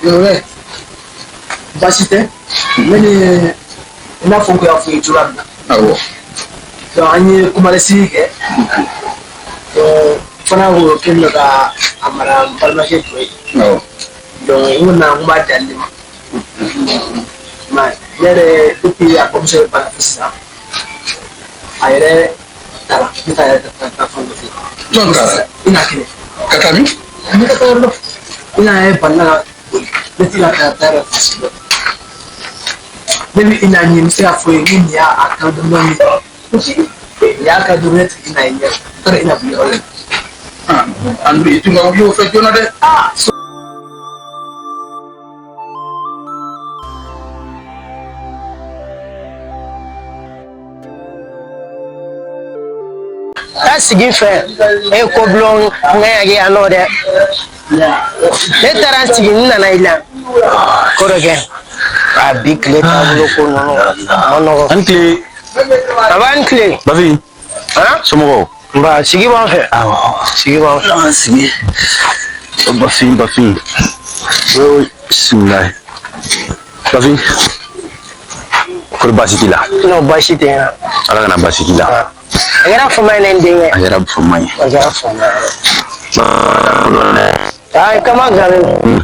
Yɔrɔ baasi tɛ ne ni i n'a fɔ n kun y'a fɔ i ye cogoya min na. Awɔ. Donc an ye kumalasigi kɛ. Donc fana ko k'i bɛna ka a mara n balimakɛ dɔ ye. Awɔ. Donc n ko na n b'a di ale ma. Ma ne yɛrɛ depuis a bamuso ye bana fo sisan a yɛrɛ taara ne t'a yɛrɛ ta fan dɔ fɛ. Jɔn taara? I n'a kelen. Ka taa min? Ne ka taa yɔrɔ dɔ i n'a ye balila ka boli ne t'i ka taa taa yɔrɔ fasi dɔ. Ne bɛ i n'a ɲini n bɛ se k'a fɔ ye ni nin y'a a kan dɔɔni nin y'a ka dumuni tigi n'a ye ɲɛ n taara i n'a bila yɔrɔ la. An dun i tun ka wuli o fɛ joona dɛ. Aa. Ka sigi fɛ e ye ko bulon ŋɛɲɛ kɛ yan nɔ dɛ. Ne taara n sigi n nana i la ko dɔ kɛ a bi tile taabolo ko ninnu a ma nɔgɔ. An tile. A b'an tile. Bafin. Somɔgɔw. Nba sigi b'an fɛ. Awɔ. Sigi b'an fɛ. An sigi. Bafin Bafin. Bisimilayi. Bafin. Kɔri baasi t'i la? Non, baasi tɛ n na. Ala kana baasi k'i la. A kɛra fama ye ne denkɛ. A kɛra fama ye. A kɛra fama ye. Aa kama gannen don.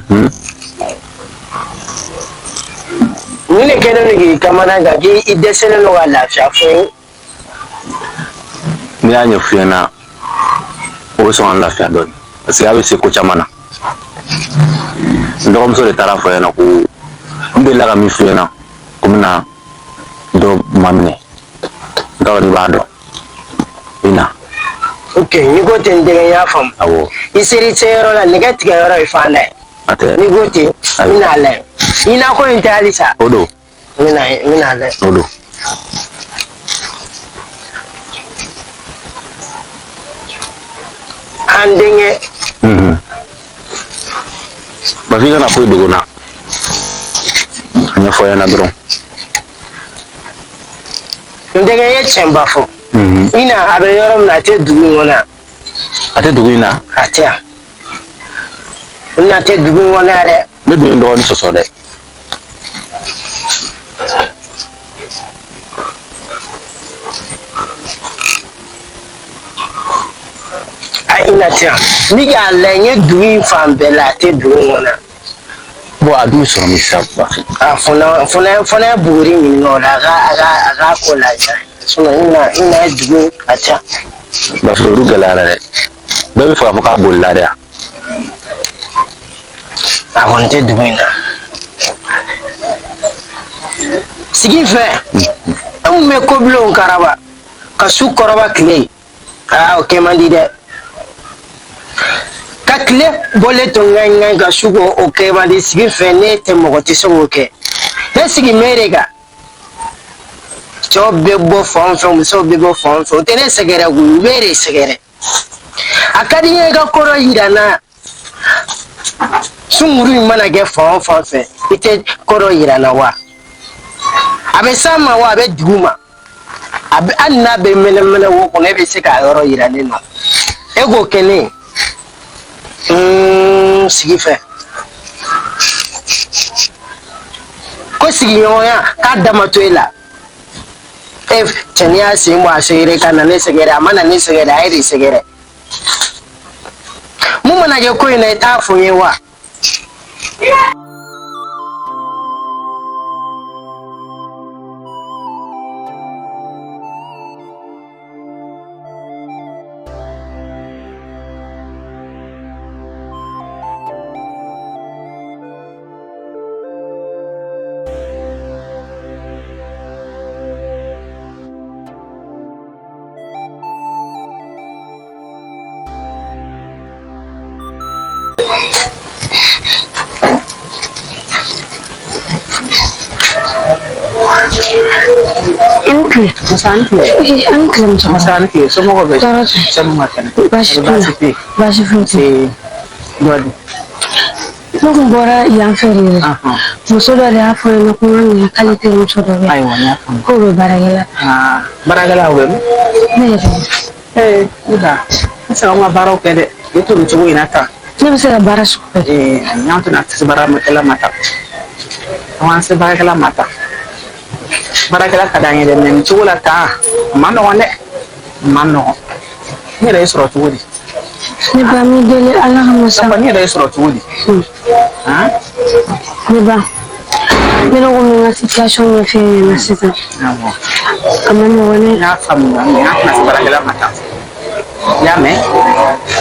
Mun de kɛlen don k'i kamana gan k'i dɛsɛlen don ka lafiya fo ye? N'i y'a ɲɛf'i ɲɛna o bɛ sɔn ka n lafiya dɔɔnin parce que a bɛ se ko caman na. N dɔgɔmuso de taara fɔ ɲɛna ko n delila ka min f'i ɲɛna ko n bɛna dɔ maminɛ n t'a dɔn n'i b'a dɔn i na. Ok, n'i ko ten n denkɛ n y'a faamu. Awɔ. I ser'i se yɔrɔ la nɛgɛ tigɛ yɔrɔ ye fan da ye. A tɛ. N'i ko ten n bɛna a lajɛ. I na ko in tɛ halisa. O don. N bɛna a lajɛ. O don. An denkɛ. Bafin kana foyi dogo n na. A ɲɛfɔ ɲɛna dɔrɔn. N denkɛ ye tiɲɛba fɔ. I na a bɛ yɔrɔ min na a tɛ dugu in kɔnɔ yan. A tɛ dugu in na? A tɛ yan. I na tɛ dugu in kɔnɔ yan dɛ. Ne dun ye n dɔgɔnin sɔsɔ dɛ. A i na tɛ yan. Ni k'a lajɛ n ye dugu in fan bɛɛ la a tɛ dugu in kɔnɔ yan. Bon a dun sɔrɔ min sisan Bafin. A fana ye buguri ɲininka o la a ka ko lajɛ. Sinon i na ye dugu a tɛ yan. Bafin olu gɛlɛyara dɛ. Bɛɛ bɛ fɛ k'a fɔ k'a bolila dɛ. A kɔni tɛ dugu in na. Sigi fɛ e mun bɛ kobilenw karaba ka su kɔrɔba tile ye aa o kɛ man di dɛ. Ka tile bɔlen to ŋaɲi ŋaɲi ka su ko o kɛ man di. Sigi fɛ ne tɛ mɔgɔ tɛ se k'o kɛ. Ne sigi mɛ de kan. Cɛw bɛ bɔ fan fɛ musow bɛ bɔ fan fɛ o tɛ ne sɛgɛrɛ koyi u bɛ de sɛgɛrɛ. A ka di n ye i ka ko dɔ yira n na. Sunkuru in mana kɛ fan o fan fɛ i tɛ ko dɔ yira n na wa? A bɛ s'an ma wa a bɛ dugu ma? A bɛ hali n'a bɛ mɛnɛmɛnɛ wo kɔnɔ e bɛ se k'a yɔrɔ yira ne na. E k'o kɛ ne ye. Sigi fɛ. Ko sigiɲɔgɔnya k'a dama to e la. E cɛnin y'a sen bɔ a sɛgɛrɛ ka na ne sɛgɛrɛ a ma na ne sɛgɛrɛ a ye de sɛgɛrɛ. Mun mana kɛ ko in na i t'a fɔ n ye wa? I ni tile. Musa ni tile. Ee, an ni tile muso. Musa ni tile. Somɔgɔw bɛ di? Tɔɔrɔ tɛ. Sani ma kɛnɛ. Baasi t'u la. Baasi tɛ yen. Baasi foyi tɛ yen. Ee, dɔ di? Ne kun bɔra yan fɛ de dɛ. Muso dɔ de y'a fɔ n ɲɛna ko n ka na k'ale terimuso dɔ bɛ yan. Ayiwa, n y'a faamu. K'o bɛ baarakɛla la. Aa, baarakɛla o bɛ min? Ne yɛrɛ. Ee, ne ba, n sera ka baaraw kɛ dɛ. Ne to nin cogo in na tan. Ne bɛ se ka baara sugu bɛɛ kɛ. Ee, ayi, an tɛna se baarakɛla ma tan. An se baarakɛla ma tan. Baarakɛla ka d'an ye dɛ, mais nin cogo la tan, a man nɔgɔn dɛ. A man nɔgɔn. Ne yɛrɛ ye sɔrɔ cogo di? Ne ba, n b'i deli Ala kama sa. Safa, ne yɛrɛ ye sɔrɔ cogo di? Han? Ne ba, ne yɛrɛ ko min ka situation ɲɛf'e ɲɛna sisan. Awɔ. A ma nɔgɔn dɛ. N y'a faamuya, mais an tɛna se baarakɛla ma tan. I y'a mɛn?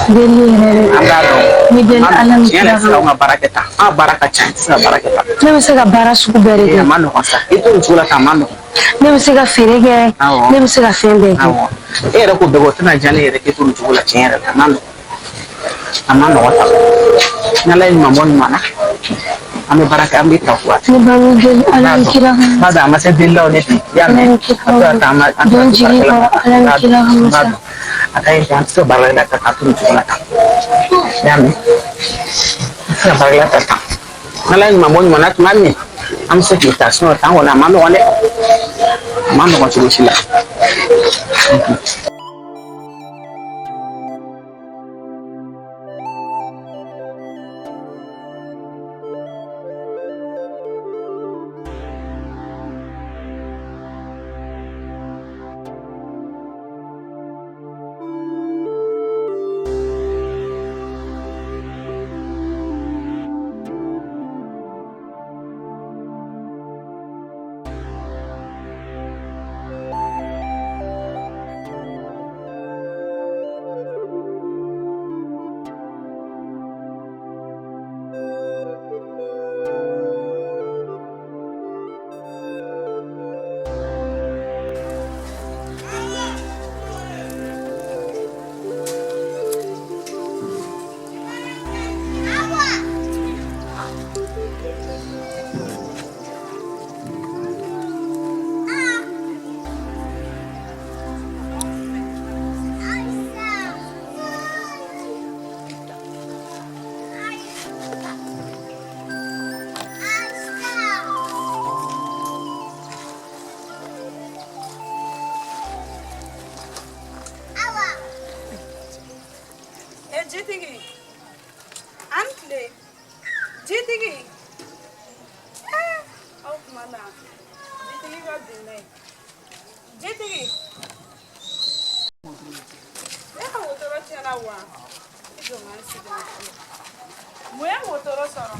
Deli yɛrɛ de. An b'a dɔn. N b'i deli Ala ni Tiɲɛ kira yɛrɛ tɛ se kama. k'anw ka baara kɛ tan. An ka baara ka ca, i tɛ se ka baara kɛ tan. Ne bɛ se ka baara sugu bɛɛ de Ee, a kɛ. man nɔgɔn sa. I to nin cogo la tan, a man nɔgɔn. Ne bɛ se ka feere kɛ. Awɔ. Ne bɛ se ka fɛn bɛɛ kɛ. Awɔ. E yɛrɛ ko bɛɛ kɛ, o tɛna diya ne yɛrɛ k'e to nin cogo la tiɲɛ yɛrɛ la. A man nɔgɔn. A man nɔgɔn tan. N'Ala ye ɲuman bɔ ɲuman na, an bɛ baara kɛ, an bɛ ta waati. Ne ba, n b'i deli Ala ni kira kama. B'a dɔn a ma se deli la o ne bi. I y'a mɛn? Ala ni kira A to a ta, an ma an Don tɛna se jigi baarakɛla ma. kɔrɔ Ala ni kira kama N b'a sa. dɔn. A ka ɲi ten, an tɛ se ka baarakɛla ta k'a to nin cogo la tan. I y'a mɛn? An tɛ se ka baarakɛla ta tan. N'Ala ye ɲuman bɔ ɲuman na tuma min, an bɛ se k'i ta. Sinon tan kɔni a man nɔgɔn dɛ. A man nɔgɔn cogo si la. E jitigi, an tile. Jitigi, eh, o tuma na jitigi ka bin ye. Jitigi, e ka wotoro tiɲɛna wa? I jɔ n ka n sigi na fɔlɔ. Mun ye wotoro sɔrɔ?